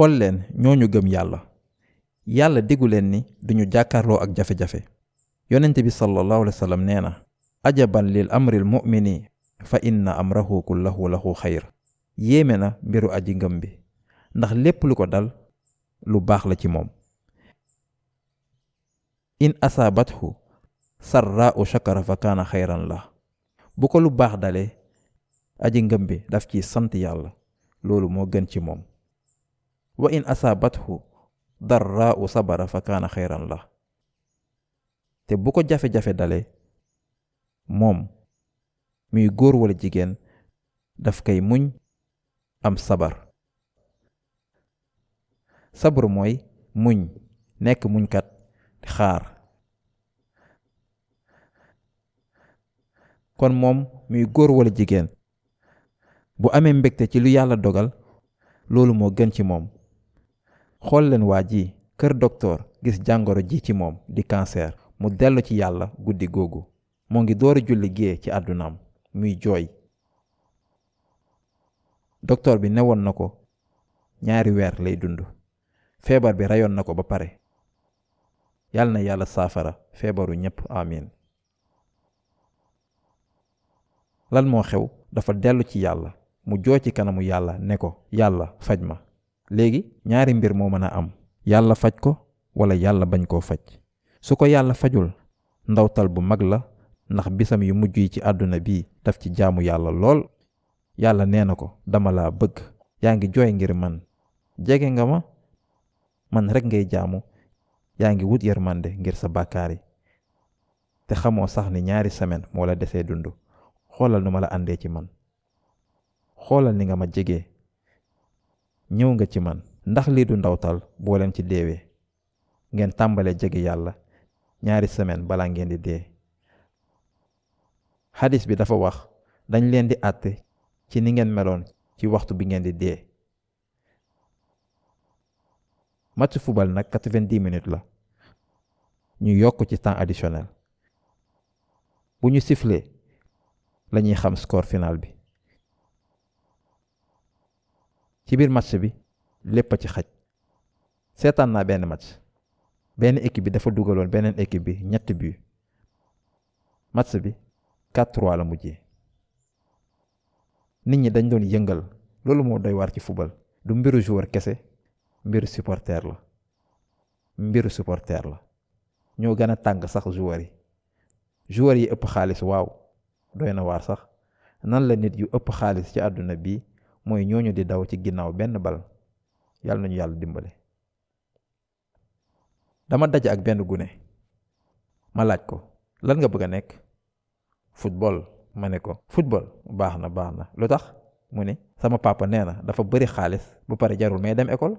xool leen ñooñu gëm yàlla diggu leen ni duñu jàkkaarloo ak jafe-jafe. yonent bi sallallahu alayhi wa sallam nee na ajaban lil amril mu'mini fa inna amrahu kullahu lahu xayr. yéeme na mbiru aji ngëm bi ndax lépp lu ko dal lu baax la ci moom. in asaabathu sarraa'u shakara fa kaana xayran la. bu ko lu baax dalee aji ngëm bi daf ciy sant yàlla loolu moo gën ci moom. wa in asaabathu darraa'u sabara fa kaana xayran la. te bu ko jafe-jafe dalee moom muy góor wala jigéen daf koy muñ am sabar. sabar mooy muñ nekk muñkat xaar. kon moom muy góor wala jigéen bu amee mbégte ci lu yàlla dogal loolu moo gën ci moom. xool leen waa ji kër docteur gis jàngoro ji ci moom di cancer mu dellu ci yàlla guddi googu moo ngi door a julli gée ci àddunaam muy jooy. docteur bi newoon na ko 2 weer lay dund. feebar bi rayoon na ko ba pare. yàlla na yàlla saafara feebaru ñépp amiin. lan moo xew dafa dellu ci yàlla mu jooy ci kanamu yàlla ne ko yàlla faj ma. léegi 2 mbir moo mën a am yàlla faj ko wala yàlla bañ koo faj. su ko yàlla fajul ndawtal bu mag la ndax bisam yu mujj yi ci àdduna bi daf ci jaamu yàlla lool. yàlla nee na ko dama laa bëgg yaa ngi jooy ngir man jege nga ma man rekk ngay jaamu yaa ngi wut yërmande ngir sa bàkkaar yi te xamoo sax ni 2 semaine moo la desee dund. xoolal nu ma la àndee ci man xoolal ni nga ma jegee ñëw nga ci man ndax lii du ndawtal boo leen ci deewee ngeen tàmbalee jege yàlla 2 semaine balaa ngeen di dee. xadis bi dafa wax dañ leen di àtte ci ni ngeen meloon ci waxtu bi ngeen di dee. match football nag 90 minutes la ñu yokk ci temps additionnel. bu ñu sifflee lañuy xam score final bi. ci biir match bi lépp a ci xaj. seetaan naa benn match benn équipe bi dafa dugaloon beneen équipe bi 3 but. match bi 4-3 la mujjee. nit ñi dañ doon yëngal loolu moo doy war ci football. du mbiru joueur kese mbiru supporter la. ñoo gën a tàng sax joueur yi ëpp xaalis waaw doy na waar sax. nan la nit yu ëpp xaalis ci àdduna bi mooy ñooñu di daw ci ginnaaw benn bal. yàlla nañu yàlla dimbale. dama daje ak benn gune ma laaj ko lan nga bëgg a nekk. football ma ne ko football baax na lu tax mu ne sama papa nee na dafa bëri xaalis ba pare jarul may dem école.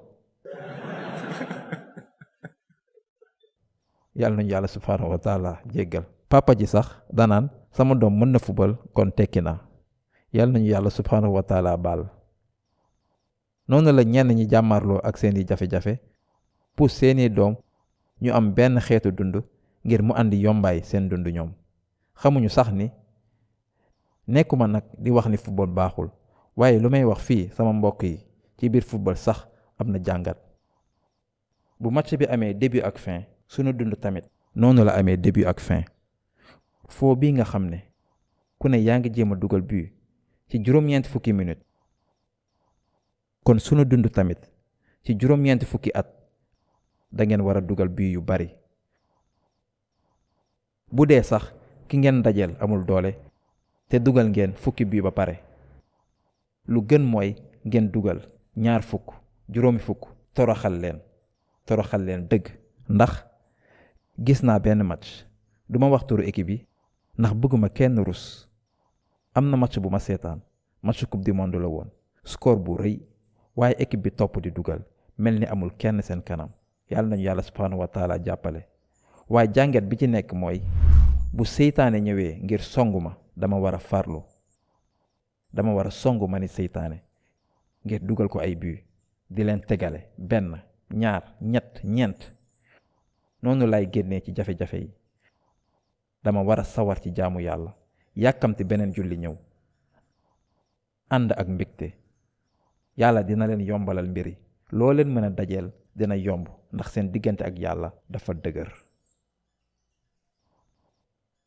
yàlla nañu yàlla subhaanahu wa taala jéggal. papa ji sax danaan sama doom mën na football kon tekki na. yàlla nañu yàlla subhaanahu wa taala baal. noonu la ñenn ñi jàmmarloo ak seeni jafe-jafe pour seeni doom ñu am benn xeetu dund ngir mu andi yombaay seen dund ñoom. xamuñu sax ni nekkuma nag di wax ni football baaxul waaye lu may wax fii sama mbokk yi ci biir football sax am na jàngat. bu match bi amee début ak fin sunu dund tamit noonu la amee début ak fin. foo bii nga xam ne ku ne yaa ngi jéem a dugal but ci 9 fukki minutes kon sunu dund tamit ci 9 fukki at da ngeen war a dugal but yu bari. bu dee sax ki ngeen dajeel amul doole te dugal ngeen fukki but ba pare lu gën mooy ngeen dugal 2 fukk 5 fukk toroxal leen dëgg. ndax gis naa benn match duma wax turu équipe yi ndax bëgguma kenn rus. am na match bu ma seetaan match coupe du monde la woon score bu rëy waaye équipe bi topp di dugal mel ni amul kenn seen kanam. yàlla nañu yàlla subhaanahu wa taala jàppale. waaye jàngat bi ci nekk mooy bu seytaane ñëwee ngir songu ma dama war a farlu. dama war a songu ma ni seytaane ngir dugal ko ay but di leen tegale 1 2 3 4 noonu lay génnee ci jafe-jafe yi. dama war a sawar ci jaamu yàlla yàkkamti beneen julli ñëw ànd ak mbégte. yàlla dina leen yombalal mbiri loo leen mën a dajeel dina yomb ndax seen diggante ak yàlla dafa dëgër.